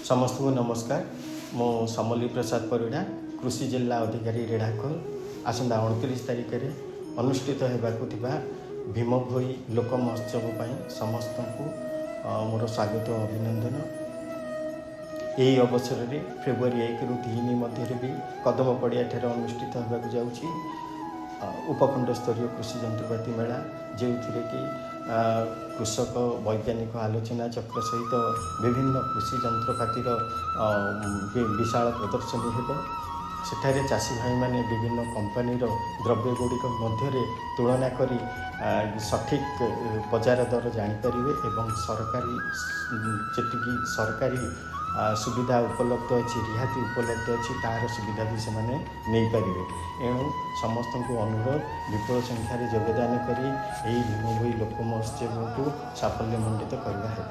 ସମସ୍ତଙ୍କୁ ନମସ୍କାର। ମୁଁ ସମଲି ପ୍ରସାଦ ପରିଡ଼ା, କୃଷି ଜିଲ୍ଲା ଅଧିକାରୀ, ରେଢ଼ାଖୋଲ। ଆସନ୍ତା 29 ତାରିଖରେ ଅନୁଷ୍ଠିତ ହେବାକୁ ଥିବା ଭୀମଭୋଇ ଲୋକ ମହୋତ୍ସବ ପାଇଁ ସମସ୍ତଙ୍କୁ ମୋର ସ୍ୱାଗତ ଓ ଅଭିନନ୍ଦନ। ଏହି ଅବସରରେ ଫେବୃଆରୀ 1ରୁ 3 ମଧ୍ୟରେ ବି କଦମ ପଡ଼ିଆଠାରେ ଅନୁଷ୍ଠିତ ହେବାକୁ ଯାଉଛି ଉପଖଣ୍ଡ ସ୍ତରୀୟ କୃଷି ଯନ୍ତ୍ରପାତି ମେଳା, ଯେଉଁଥିରେ କି କୃଷକ ବୈଜ୍ଞାନିକ ଆଲୋଚନା ଚକ୍ର ସହିତ ବିଭିନ୍ନ କୃଷି ଯନ୍ତ୍ରପାତିର ବିଶାଳ ପ୍ରଦର୍ଶନୀ ହେବ। ସେଠାରେ ଚାଷୀ ଭାଇମାନେ ବିଭିନ୍ନ କମ୍ପାନୀର ଦ୍ରବ୍ୟ ଗୁଡ଼ିକ ମଧ୍ୟରେ ତୁଳନା କରି ସଠିକ୍ ବଜାର ଦର ଜାଣିପାରିବେ ଏବଂ ସରକାରୀ ଯେତିକି ସରକାରୀ ସୁବିଧା ଉପଲବ୍ଧ ଅଛି, ରିହାତି ଉପଲବ୍ଧ ଅଛି, ତାହାର ସୁବିଧା ବି ସେମାନେ ନେଇପାରିବେ। ଏଣୁ ସମସ୍ତଙ୍କୁ ଅନୁରୋଧ, ବିପୁଳ ସଂଖ୍ୟାରେ ଯୋଗଦାନ କରି ଏହି ଭୀମଭୋଇ ଲୋକ ମହୋତ୍ସବକୁ ସାଫଲ୍ୟମଣ୍ଡିତ କରିବା ହେବ।